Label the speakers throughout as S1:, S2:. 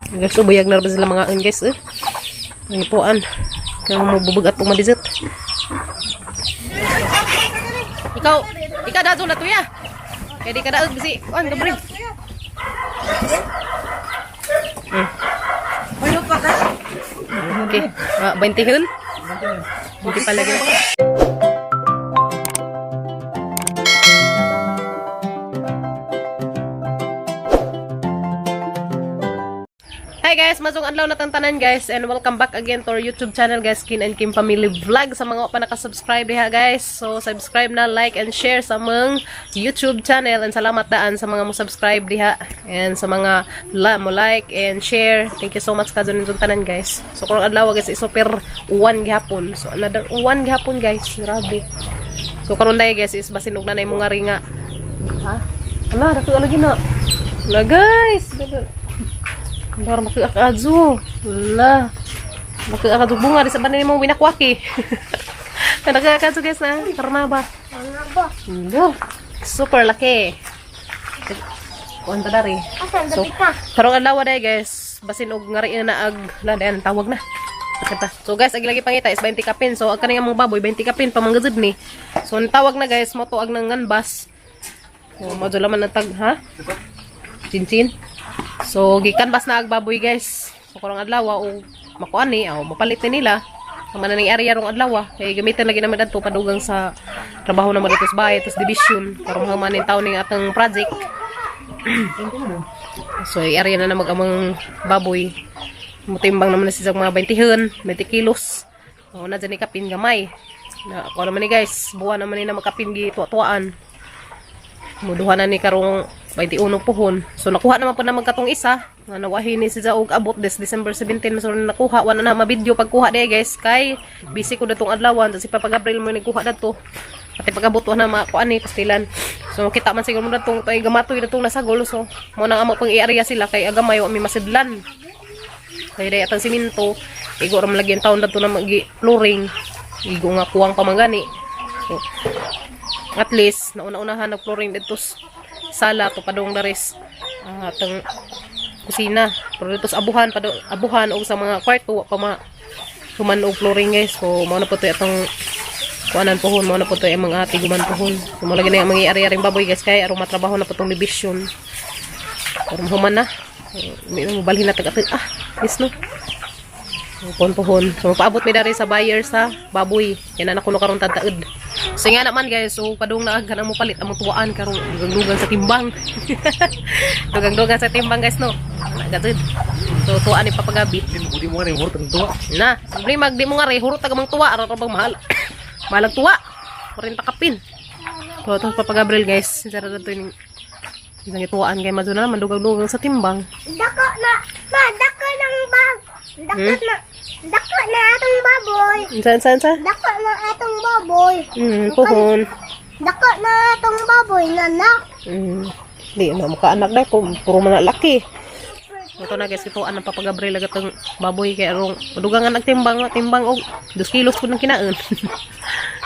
S1: Guys, so buyag na ba sila mga an, guys, eh. Nangipuan. Kaya mo bubag at pumadizet. Ikaw, ikaw dato na tuya. Kaya di ka daog bisi. Kuan, Gabriel.
S2: Ano pa ka?
S1: Okay. Ah, 20 hun? Hindi pa lagi. Hi guys, masong adlaw na tantanan guys, and welcome back again to our YouTube channel guys, Kin and Kim Family Vlog. Sa mga pa nakasubscribe diha guys. So subscribe na, like and share sa among YouTube channel, and salamat daan sa mga mo subscribe diha and sa mga la, mo like and share. Thank you so much kadto ninyong tanan guys. So karong adlaw guys, is super uwan gihapon. So another uwan gihapon guys, grabe. So karon dai guys is basin og nanay mo nga ringa. Ha? Ala, dako lagi na. Ala guys. Para makiakadyo. Wala. Makiakadyo bunga. Di sa banin mo winakwaki. Nakakadyo guys na. Karna ba?
S2: Ano ba?
S1: Go. Super laki. Kuan ta dari.
S2: Asan
S1: So,
S2: dapit ka?
S1: karong adlaw day guys, basin og ngari na ag la dayan tawag na. Kita. So guys, ag lagi pangita is 20 kapin. So ag kaning among baboy 20 kapin pamanggazid ni. So ang tawag na guys, mo to ag nang nganbas. So mo laman ang tag ha? Chinchin. So gikanbas na ag baboy guys. So karong adlaw o makuan ni aw mapalit ni nila. Ang man ning area rong adlaw kay gamitin lagi naman adto padugang sa trabaho naman dito sa bahay, tapos division karong human ning taon ning atong project. So, area na na mag-amang baboy. Mutimbang naman na siya sa mga 20 hun, 20 kilos. O, na dyan ikapin gamay. Na, ako naman ni guys, buwan naman ni na magkapin gi tuwa-tuwaan. Muduha na ni karong 21 puhon. So, nakuha naman po na magkatong isa. Nga nawahin ni siya og abot des December 17. So, na nakuha. Wala na mabidyo pagkuha diya guys. Kay, busy ko datong adlawan. Tapos si Papa Gabriel mo nagkuha dato. Pati pag-abot wa na makuha ni pastilan. So, kita man siguro mo datong tay gamatoy datong nasagol. So, mo nang amo pang i-area sila kay agamay wa mi masidlan. Kay day atang simento, igo ra man lagi ang taon dato na magi flooring. Igo nga kuwang pamangani. So, at least nauna-unahan nag flooring dito sa sala to padung daris atang kusina. Pero dito sa abuhan pado abuhan og sa mga kwarto wa pa ma human og flooring guys. So mao na po to atong kuanan pohon, mao na po to ang mga tiguman pohon. So mao lagi na ang mga ari-aring baboy guys kay aron matrabaho na po tong division. Pero human na. So, may mobalhin na tag ah, yes no. Pohon pohon. So paabot mi dari sa buyer sa baboy. Yan na nakuno karon tadtaed. So nga naman guys, so padung na aghan ang mopalit among tuwaan karong dugang-dugang sa timbang. Dugang-dugang sa timbang guys no. Nagatid. So tuwaan ni Papa Gabi.
S3: Hindi mo nga rin hurot ang tuwa.
S1: Na, problema di mo nga re hurot tagamang tuwa ara ra bang mahal. Mahalag tuwa. 40 kapin. So itong Papa Gabriel guys, sincero na to yung isang ituwaan kay Madonna naman dugang-dugang sa timbang.
S2: Dako na, ma, dako ng bab. Dako na, dako na atong baboy.
S1: Saan saan sa?
S2: Dako na atong baboy.
S1: Puhon.
S2: Dako na atong baboy nanak.
S1: Di na mukha anak dahil kung puro man na laki. Ito na guys, ito ang Papa Gabriel agatong baboy kay arong dugangan nagtimbang timbang og 2 kilos pud ng kinaon.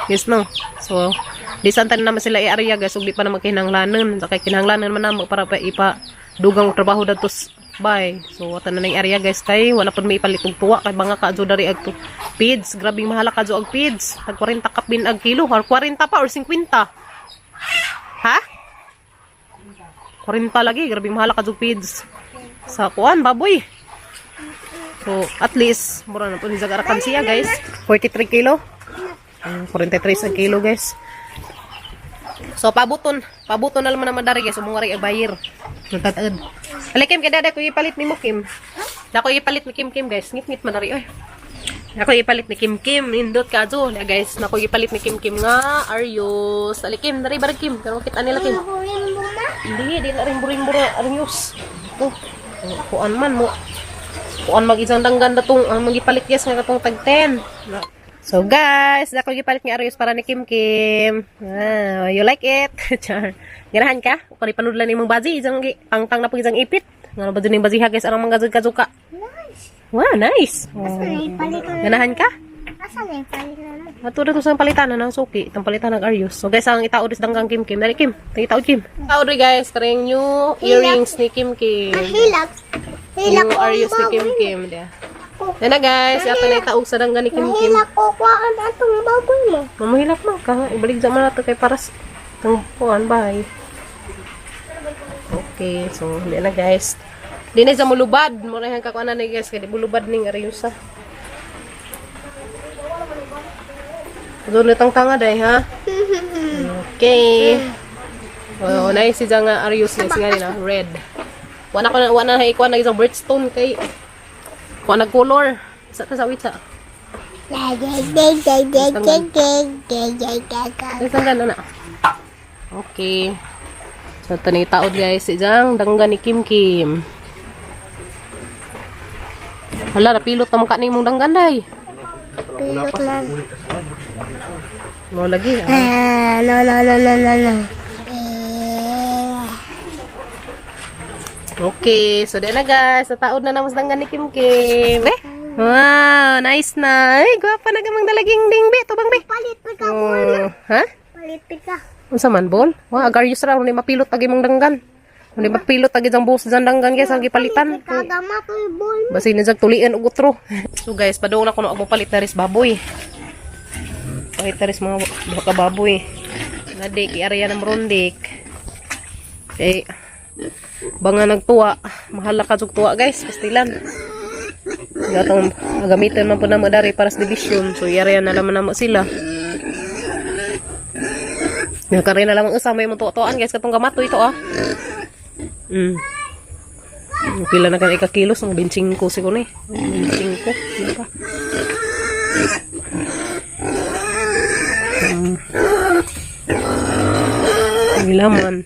S1: Yes no. So di santa na naman sila i-area guys ug di pa na magkinahanglanon. Sa kay kinahanglanon man namo para pa ipa dugang og trabaho dadto bay. So wata na ning area guys kay wala pud may ipalit og tuwa kay banga ka dari ag to feeds. Grabing mahala ka og feeds. Tag 40 kapin ag kilo or 40 pa or 50. Ha? 40 lagi, grabe mahal ka feeds. Sa kuan, baboy. So, at least, mura na po ni Zagarakan siya, guys. 43 kilo. 43 ang kilo, guys. So, pabuton. Pabuton na naman naman dari, guys. Umungari ang bayir. Nagtataad. Alay, Kim, kaya dada ko ipalit ni mo, Kim. Dako ipalit ni Kim Kim, guys. Ngit-ngit man dari, oy. Ako ipalit ni Kim Kim. Nindot ka, jo. Na, guys. Nako ipalit ni Kim Kim nga. Aryos. Alay, Kim. Dari, barag, Kim. Pero kita nila, Kim.
S2: Huling na.
S1: Hindi, di na rin buring-bura. Aryos. Oh, kuan man mo. Kuan mag isang danggan na tong magipalit yes nga katong tag 10. So guys, dako gipalit nga Aryos para ni Kim Kim. Ah, you like it? Char. Ganahan ka? Kung ipanudlan imong baji, isang pangtang na pag isang ipit. Nga ba dun yung baji ha guys, arang mga kazuka.
S2: Nice.
S1: Wow, nice.
S2: Asa na ipalit na?
S1: Ganahan ka?
S2: Asa na ipalit na?
S1: Ato na to sa palitan na ng suki, itong palitan ng Aryos. So guys, ang itao dis danggang Kim Kim. Dali Kim, ang itao Kim. Itao rin guys, karing new earrings ni Kim Kim.
S2: Mahilap. Hila
S1: Yung
S2: ko
S1: Arius ni
S2: ang
S1: Kim
S2: baboy.
S1: Kim. Diya. Yan na guys, ato na itaog sa danggan ni Kim Kim.
S2: Nahila ko kuhaan atong baboy mo.
S1: Mamuhilak man ka. Ibalik dyan man nato kay paras. Itong kuhan, bye. Okay, so hindi na guys. Di na siya mulubad. Murahan ka kuha na ni guys. Kaya di mulubad ning Ariusa. Doon itang tanga day ha. Okay. Oh, nice si nga Arius guys nga na red. Wala ko na wala na ikuha na isang birthstone kay kuha na color. Sa ta sa witsa. Isang gana na. Okay. So tanay taod guys si Jang danggan ni Kim Kim. Hala, napilot na mukha ni imong danggan day.
S2: Pilot man.
S1: Mo lagi. Ah.
S2: Ah, no, no, no, no, no, no. Eh,
S1: Okay, so di na guys, nataod na naman sa danggan ni Kim Kim. Eh? Wow, nice na. Ay, gwapa na gamang dalaging ding be, tubang be.
S2: Palit pa ka.
S1: Oh, ha?
S2: Palit pa ka.
S1: Unsa man bol? Wa agaryos ra ni mapilot agi mong danggan. Ni mapilot agi jang buhos jang danggan guys ang gipalitan.
S2: Kagama ko yung ball.
S1: Basi ni jag tulian og utro. So guys, padung na kuno ako palit na ris baboy. Palit na ris mga duha ka baboy. Nadik iarya ng rondik. Okay. Banga nagtuwa, mahala ka jug tuwa guys, pastilan. Gatong gamitin man po na mo dari para sa division. So iarya na laman namo sila. Nakarin na lamang usa may mong tuwa-tuwaan guys katong gamato ito ah. Pila na kan ika-kilos, mga 25 siguro ni. 25, ano pa? Pila man.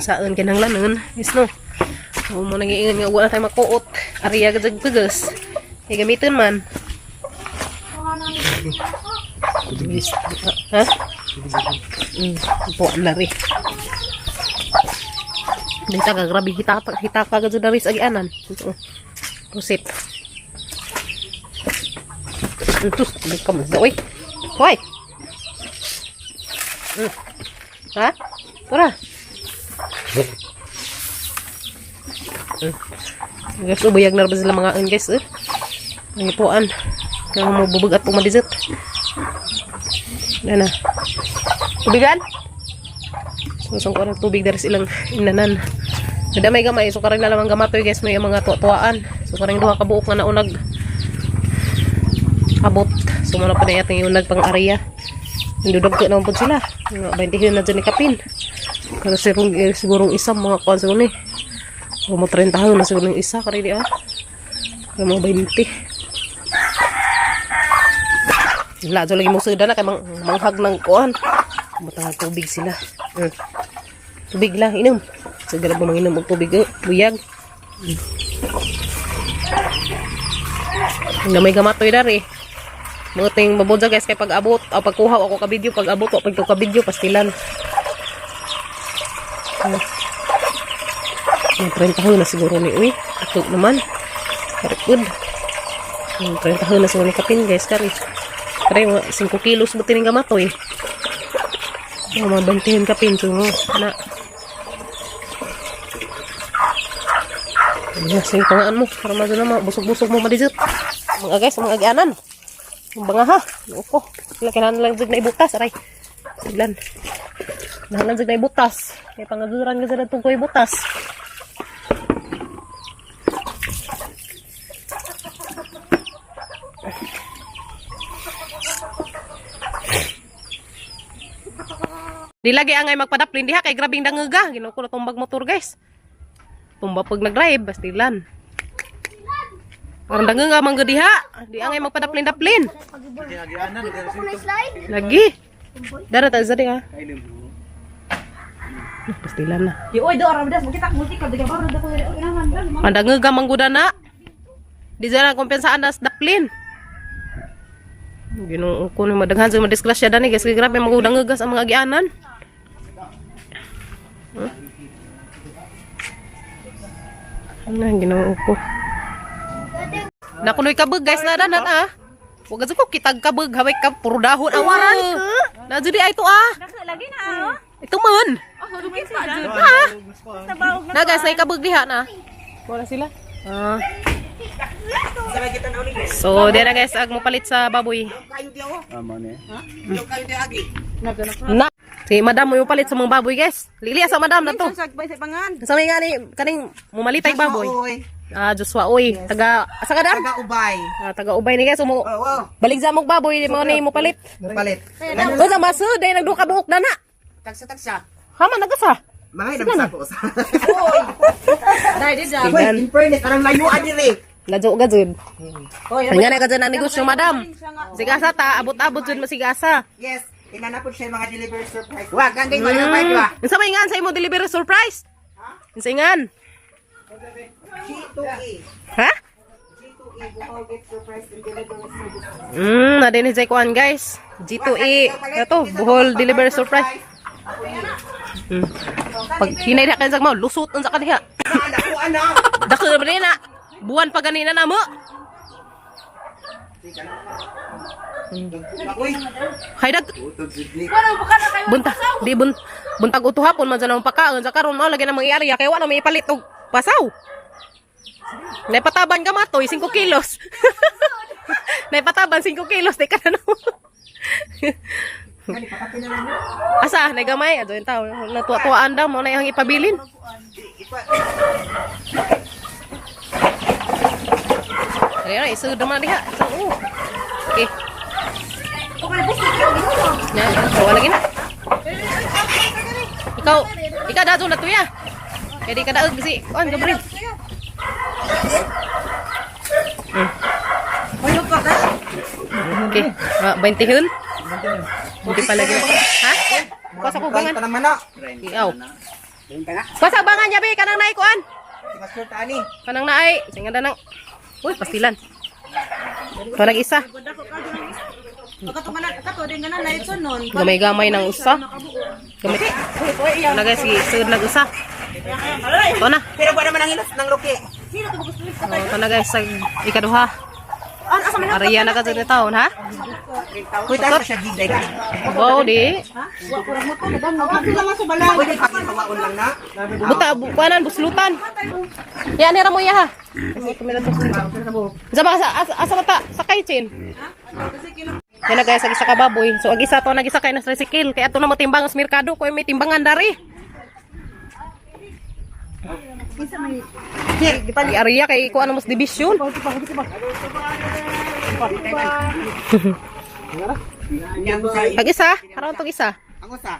S1: Saan kinahanglan Yes no. Oo mo nang iingon nga wala tayo makuot. Ariya ka jag tugas. Kay gamitin man. Ha? Puan lari. Dita ka grabe hita hita ka gud dari sa agianan. Pusit. Tus, ka man. Oy. Hoy. Ha? Tara. Guys, ubuyag na ba sila mga guys eh. Ang ipuan. Kaya mo bubag at pumadizet. Yan na. Tubigan? So, ko ng tubig dari silang inanan. Nadamay gamay. So, karang na lamang gamatoy guys. May mga tuwa-tuwaan. So, karang duha ka buok nga naunag abot. So, muna pa na yating yung pang area. Nandudog ko naman po sila. Mga 20 na dyan ni Kapin. Pero sigurong, sigurong isa mga kuwan siguro ni. O mo 30 na siguro yung isa. Karili ah. Kaya mga 20. Wala, dyan lagi mo suda na kay manghag ng kuwan. Matangag tubig sila. Tubig lang, inom. Siguro ba manginom og tubig, eh. Buyag. Ang may gamatoy dari. Mga ting babodya guys kay pag abot, o pagkuha ako ka video, pag abot o pag ka video pastilan. Yung 30 na siguro ni uy. Ito naman. Very good. Yung 30 na siguro ni kapin guys kari. Kari mga 5 kilos mo tining gamatoy. Yung mga 20 kapin so na. Ayan, sige, tungaan mo. Para madyan na, busog-busog mo madizit. Mga guys, mga agianan. Ang banga ha. Uko. Sila kailangan lang na ibutas. Aray. Siglan. Kailangan lang na ibutas. Kaya pangaduran ka sa datong ko ibutas. Di lagi angay magpadaplin diha kay grabing dangaga. Ginoo ko na tumbag motor guys. Tumba pag nag-drive, bastilan. Parang dangaga man gud diha. Di angay magpadaplin-daplin. Lagi. Dara ta sa diha. Pastilan na.
S3: Di oy do ara das makita multi ka diga baro da ko inahan.
S1: Ang dangaga man gud na. Di dyan ang kompensaan nas daplin. Ginoo ko ni madaghan sa madisgrasya dani guys, kay grabe magudangagas ang mga agianan. Huh? Ano ang ginoo ko? Nakunoy kabog guys na danat ah. Wag ko kitag kabog haway ka puro dahon awaran. Na jud ay ito ah.
S3: Lagi na ah.
S1: Ito man. Ha? Na guys, nay kabog diha na. Wala sila. Ah. So, diyan na guys, ag mopalit sa baboy. Na. Si madam mo yung palit sa mga baboy, guys. Lili sa madam na to. Sa may nga ni kaning mumalitay baboy.
S4: Oy.
S1: Ah, Joshua oy. Taga asa ka dam?
S4: Taga Ubay.
S1: Ah, taga Ubay ni guys. Umu
S4: Oo.
S1: balik sa mong baboy mo ni mo palit.
S4: Palit.
S1: O sa maso day nagduha ka buok na na.
S4: Tagsa tagsa.
S1: Hama nagasa.
S4: Mga nang sa ko sa.
S1: Tingnan.
S4: Uy, in fairness, arang layuan diri.
S1: Ladyo ka jud. Kanya na ka dyan ang negosyo, madam. Sigasa ta, abot-abot jud masigasa.
S4: Yes, inanapod siya yung mga delivery surprise. Wa, gangay mo yung ba?
S1: Unsa may ngan sa imo delivery surprise? Unsa ngan?
S4: G2E.
S1: Ha?
S4: G2E, Bohol Gift Surprise and Delivery Service.
S1: Na din ni kuan guys. G2E. Kato, Bohol delivery surprise. Pag hinay na kayo sa mo, lusot unsa ka diha.
S4: Ana, ko ana.
S1: Dako na rin na. Buwan pa ganina na mo.
S4: Uy,
S1: Haydag. Bunta, di buntag uto hapon man sa pagkaon sa karon mao lagi na mangyari kay wala may ipalit og pasaw. Naipataban ka matoy 5 kilos. Naipataban 5 kilos di ka na no. Asa, nagamay ato yung tao natuwa-tuwaan daw mo na iyang ipabilin. Ayun, isud naman diha. So, oh. Okay. Na, wala lagi na. Ikaw, ikaw dato na tuya. Kaya di ka daog si on Gabriel. Okay, 20 hun. Hindi pa lagi. Ha? Kuha sa kubangan.
S4: pa naman na.
S1: Iaw. Kuha sa bangan yabi kanang naay kuan.
S4: Si Pastor Tani.
S1: Kanang naay. Singa nang. Uy, pastilan. Ito nag isa. Gamay-gamay ng usa. Gamay. Ito na guys, sud nag usa. Ito na.
S4: Pero ba naman ang hilas ng luki?
S1: Oh, ito na guys, sa ikaduha. Ariya na ka dyan taon, ha?
S4: Uy, tayo siya gigday ka.
S1: Wow, di.
S4: Uy, di pa kawaon lang na.
S1: Buta, kuanan, buslutan. Yan, hira mo iya ha. Sa ba, asa, asa mata, sakay, Chin. Yan na guys, ang isa ka baboy. So, ang isa to, nag-isa kay na sa tricycle. Kaya ito na matimbang sa merkado. Kung may timbangan dari. Di Ariya kay kuan mas division. Pag isa, karon tong isa.
S4: Ang usa.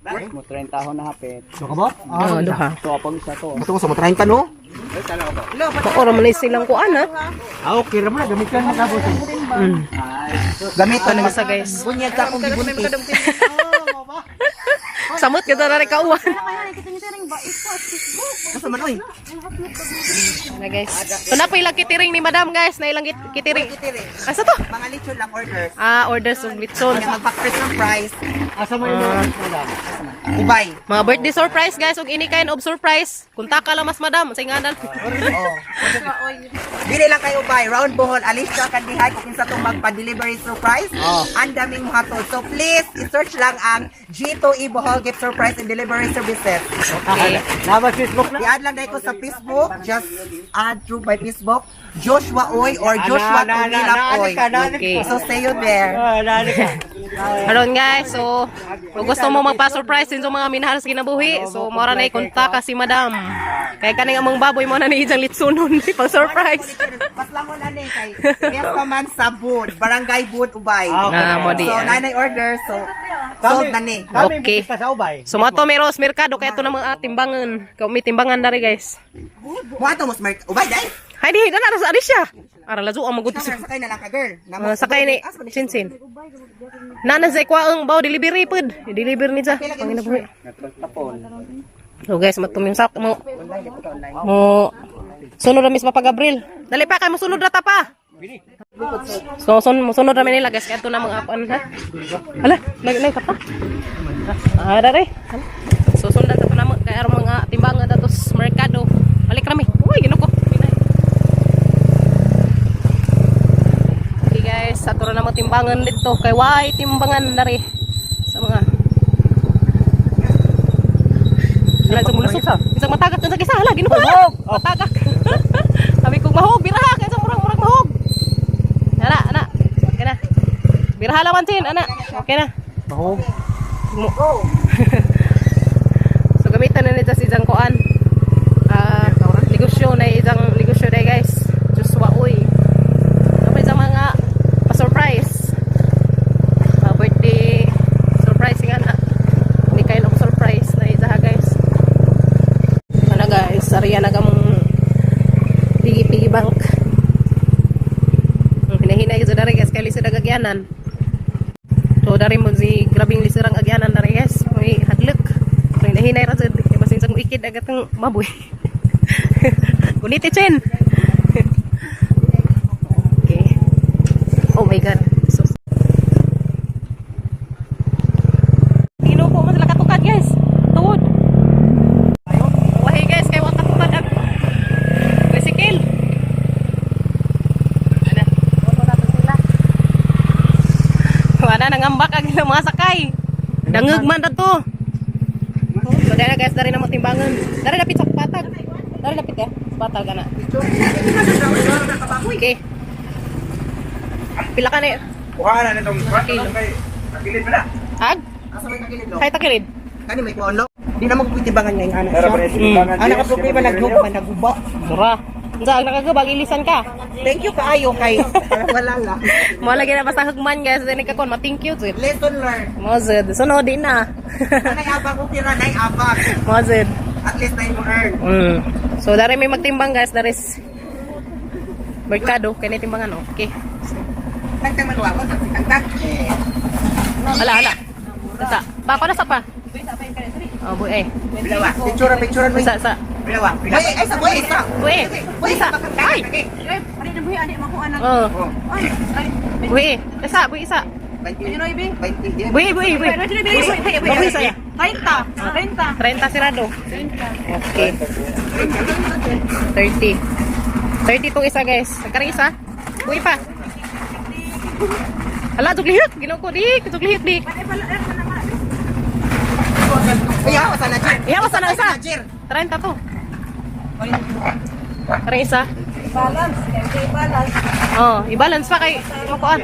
S5: Mo 30 ho na hapit.
S1: Oh, duha.
S5: To apang isa to.
S4: Gusto ko sa mo 30 no?
S1: Oo, ra man ni silang kuan ha.
S5: Ah, okay ra man gamit lang na tapos.
S4: Gamit to
S1: Ano sa guys?
S4: Bunyag ka akong gibuntis.
S1: Samot ka na rin kauwan.
S4: Asa man oy?
S1: Na guys. So na po ilang kitiring ni madam guys, na ilang kitiring. Asa to?
S4: Mga lechon lang orders.
S1: Ah, orders of litson.
S4: Kaya magpa-first surprise.
S5: Asa man yung madam?
S4: Ubay.
S1: Mga birthday surprise guys, ug any kind of surprise. Kunta ka lang mas madam, sa ngalan.
S4: Oh. Dili lang kayo ubay. Round Bohol, Alicia Kandihay kung kinsa tong magpa-delivery surprise. Ang daming hatod. So please, i-search lang ang G2E Bohol Gift Surprise and Delivery Services.
S1: Okay.
S5: Naba Facebook na.
S4: I-add lang dahil ko sa Facebook. Just add through my Facebook. Joshua Oy or Joshua Tumilap Oy.
S1: Okay.
S4: So see you there.
S5: Ah, nani ka.
S1: Aron guys, so kung gusto mo magpa-surprise din sa mga minahal sa kinabuhi, so mora na konta ka si madam. Kay kaning among baboy mo na ni ijang litsunon ni pang surprise.
S4: Paslangon na ni kay Fiesta man sa Bud, Barangay Bud Ubay.
S1: Na mo di.
S4: So nanay order so sold na ni.
S5: Kami
S1: Okay.
S5: okay. Sa ubay.
S1: So mato meros merkado kay ito na mga timbangan. Kay may timbangan dari guys.
S4: Mo ato mo smart Ubay dai.
S1: Hay di dana sa Alicia. Ara lazo ang magutos.
S4: Sakay na lang ka girl.
S1: Sakay ni Chinsin. Nana sa kwaang baw delivery pud. Deliver ni sa panginabuhi. So guys, matumim sa mo. Mo sunod ra mis Papa Gabriel. Dali pa kay mosunod ra ta pa. So sunod ra mi nila guys kay ato na mga apan ha. Hala, nag nag ka pa. Ah, dare. So sundan ta na kay aron mga timbangan datos merkado. Balik rami. Uy, ginoo ko. Pinay. Okay guys, ato ra na mga timbangan dito kay way timbangan dare sa mga. Wala sa mulusok. Isang matagak sa isa hala ginuha.
S5: Mahog!
S1: Matagak. Sabi ko mahog biraha kay sa murag murag mahog. Ana ana. Okay na. Biraha laman tin ana. Okay na.
S5: Mahog.
S1: So gamitan na nito si isang kuan. Ah, negosyo na isang negosyo na guys. Joshua uy. Ano pa isang mga pa-surprise. Mga birthday surprise nga na. Hindi kayo ng surprise na isa ha guys. Ano guys, sariya na kamong pigi-pigi bank. Ang Hinahinay sa dari guys, kay lisod ang agyanan. So dari mo si grabing lisirang agyanan dari guys. May hadlok. So hinahinay ra sad kay basin sa ikid agad ang maboy. Guniti chen. Okay. Oh my God. So Ginuko mo sila katukad guys. Tuod. Wahi guys kay wa katukad ang bicycle. Ana. Wala nangambak ang ilang mga sakay. Dangag man na to. So dahil na guys, dari na mo timbangan. Dari lapit sa patag. Dari lapit ya. Patag ana. Okay. Pila ka na
S6: Kuha na nitong kay Takilid pa na.
S1: Ag?
S4: Asa may takilid lo?
S1: Kay takilid.
S4: Kani may kuan lo. Di na magpitibangan ngayon anak
S6: Pero
S4: siya.
S6: pa timbangan.
S4: Anak ka problema naghuba naguba.
S1: Mura. Unsa ang nakagabag ilisan ka?
S4: Thank you kaayo kay wala lang.
S1: Mo lagi na basta hugman guys, dili ka kon ma-thank you jud.
S4: Lesson learned.
S1: Mo jud. Sunod din na.
S4: Anay abang ko tira nay abang.
S1: Mo jud.
S4: At least na mo earn.
S1: So dari may magtimbang guys, dari is merkado kay na timbangan oh. Okay.
S4: Nagtaman wa ko sa tagtag.
S1: Ala ala. Sa. Pa ko na sa pa. Oh, buhi eh.
S4: Bilawa. Picture picture mo.
S1: Sa sa.
S4: Bilawa. Ay ay sa boy isa.
S1: Buhi.
S4: Boy
S1: Isa.
S4: Ay.
S3: Ay, ari na buhi ani makuha na.
S1: Oh.
S3: Ay, ay.
S1: Buhi. Isa, buhi isa.
S4: 29. 20.
S1: Buhi, buhi, buhi. Buhi isa ya.
S3: 30. 30.
S1: 30 sirado. Okay. 30. 30 tong isa guys. Nagkarang isa. Buhi pa. Ala, juglihik. Ginoo ko di. Juglihik di.
S4: Ay, hawa sana Jer.
S1: Ihawa sana isa.
S4: Jer.
S1: 30 to. Karang isa.
S3: Balance, kay balance.
S1: Oh, i-balance pa kay makuan.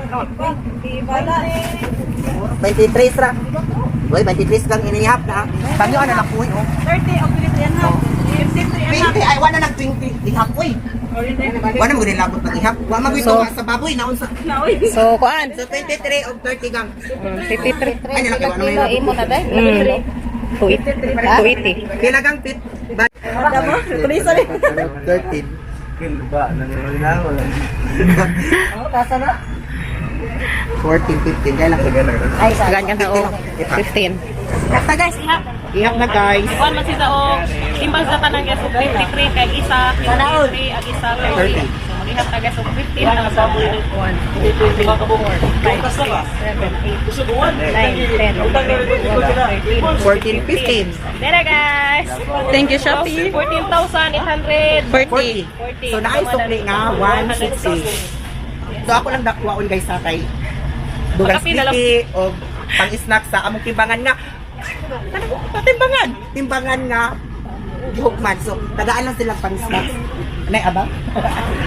S3: Balance.
S4: 23 ra. Boy, 23 kang inihap na. Pagyo ana lang kuy oh.
S3: 30 o 23 and half. 53 and half.
S4: 20 ay wala nag 20 ihap oy. Wala mo gud labot pag ihap. Wa magoy
S1: So-
S4: so, sa baboy naon sa.
S1: So, kuan.
S4: So 23 og 30 gang.
S1: 53.
S4: Ay nalaki wala may labot.
S1: 280.
S4: Pila gang pit. Ba
S3: Damo, tuloy sa
S4: 13.
S5: Kilo ba? Nangyari wala.
S3: Oh, tasa na.
S4: 14, 15 kaya lang.
S1: Tagaan ka na oh. 15.
S3: Basta guys, ihap.
S4: Ihap na guys.
S1: Kuan man sila og timbang sa tanan guys og 53 kay isa, 53 ag isa 30. So maghihap ta guys og 15 ang sa 1 2 3 4 5 6 7 8 9 10 11
S4: 14, 15.
S1: 12. Dere guys.
S3: Thank you, Shopee.
S1: 14,840.
S4: 40. So naay sukli nga 160. So ako lang dakwaon guys sa kay dugang
S1: Pagkapi na lang.
S4: sticky o pang-snack sa among timbangan nga. Timbangan, timbangan nga gihugman. So tagaan lang silang pang-snacks. Nay abang?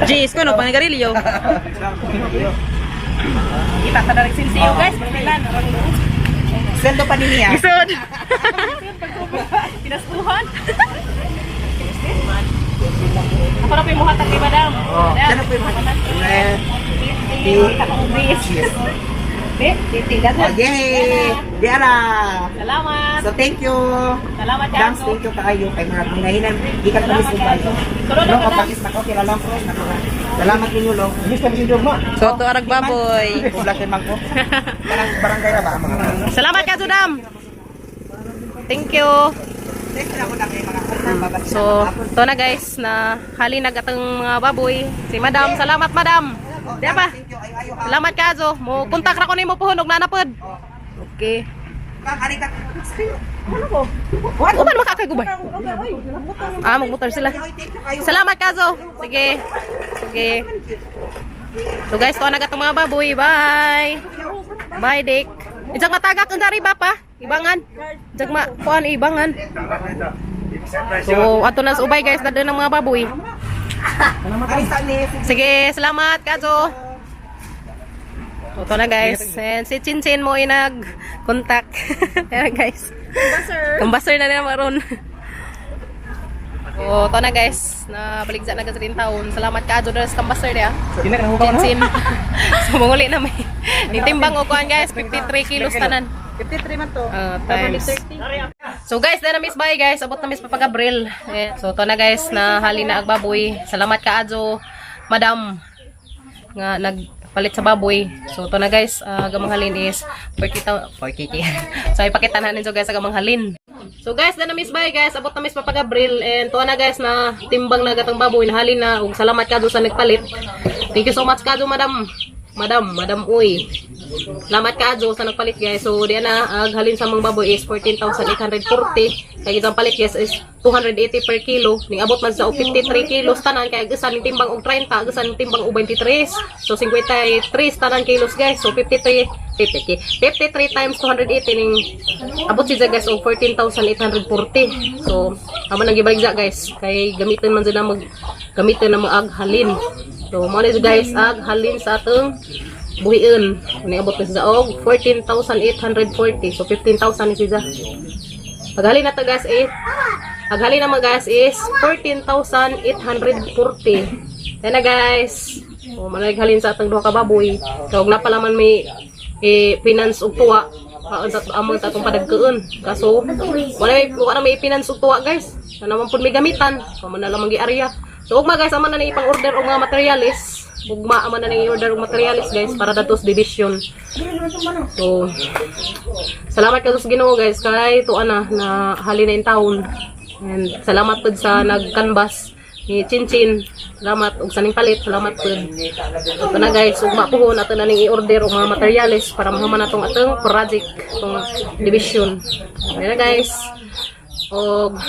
S3: Jeez, ko no panigarilyo.
S1: Kita ta direct sinsiyo guys. Basilan.
S4: Sweldo pa niya.
S1: Gisod. Pinaskuhan. Ako na po yung muhatag ni Madam.
S4: Oh,
S1: Madam.
S4: ano po yung mga-
S1: Titi,
S4: Oh, yay! Diara!
S1: Salamat.
S4: So thank you.
S1: Salamat,
S4: Dams,
S1: Janso.
S4: thank you kaayo kay murag hinahinan gikan kami sa bayo.
S1: Sunod na
S4: Long,
S1: ka, Dams.
S4: kapakis na ko kila long. Salamat ninyo long.
S5: Miss kami si Dogma.
S3: Soto arag baboy.
S4: Kubla kay mangko. Parang barangay ra ba ang mga.
S1: Salamat ka, Dam. Thank you.
S4: Thank you na ko na kay mga
S1: So, to na guys, na hali na gatang mga baboy. Si Madam, salamat Madam. Di ba?
S4: Thank you. Ay ayo ha.
S1: Salamat ka, Zo. Mo kontak ra ko nimo puhon og nanapod. Okay.
S4: Kang ari ka.
S1: Ano ba makakagubay? Ah, magmotor sila.
S4: Thank you kayo.
S1: Salamat, Kazo. Sige. Sige. So guys, to na gatong mga baboy. Bye. Bye, Dick. Ijang matagak ang dari ba pa? Ibangan. Ijang ma kuan ibangan.
S6: Ito.
S1: So, ato na sa ubay, guys, na ng mga baboy.
S4: Alisa ni
S1: Sige, salamat, Kajo. Ito na, guys. And si Chinchin mo ay nag-contact. Ayan, guys.
S3: Sir.
S1: Kambaser na naman ron. So, ito na, guys. Nabaligsa na kasi rin taon. Salamat, Kajo, dahil sa kambaser niya. Chinchin. So, manguli na may. Nitimbang o kuan, guys. 53 kilos tanan.
S3: 53 man to.
S1: Ah, times. So guys, na miss bye, guys. Abot na miss Papa Gabriel. Eh, so to na, guys, na hali na ag baboy. Salamat kaayo, madam, nga nagpalit sa baboy. So to na, guys, gamang halin is 40 40. So ipakita na ninyo, guys, ang gamang halin. So guys, na miss bye, guys. Abot na miss Papa Gabriel and to na, guys, na timbang na gatang baboy na halin na ug salamat kaayo sa nagpalit. Thank you so much kaayo, madam. Madam, Madam Uy. Salamat kaayo sa nagpalit, guys. So diyan na ang halin sa mga baboy is 14,840. Kay isang palit, guys, is 280 per kilo. Ning abot man sa og 53 kilos tanan kay usa ning timbang og 30, usa ning timbang og 23. So 53 tanan kilos, guys. So 53 50 53 times 280 ning abot siya, guys, og 14,840. So amo nang gibaligya, guys, kay gamitin man sila mag gamitin na mga halin. So mo na siya, guys, ag halin sa atong buhiin. Ano abot na siya og 14,840. So 15,000 ni siya. Paghalin na to, guys, eh. Paghalin na mga guys is 14,840. Yan na, guys. O manalig halin sa atong duha ka baboy. So og napalaman may eh, finance og tuwa. Kaon sa among sa atong padagkuon. Kaso wala may finance og tuwa, guys. Na naman pud may gamitan. So man na lamang gi-area. So ugma, guys, amo na ning ipang order og mga materials. Ugma amo na ning i-order og materials, guys, para datos division. So salamat ka sa Ginoo, guys, kay tuwa na na hali na in taon. And salamat pud sa nagkanbas ni Chinchin. Salamat og sa ning palit, salamat pud. Ito na, guys, ugma puhon ato na ning i-order og mga materyales para mahuman natong atong project, atong division. Ayan na, guys. Og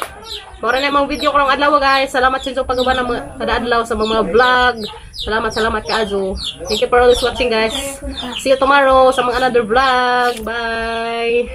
S1: mao na mga video karong adlaw, guys. Salamat sa inyong pag-uban ng mga kada adlaw sa mga vlog. Salamat, salamat kaayo. Thank you for always watching, guys. See you tomorrow sa mga another vlog. Bye.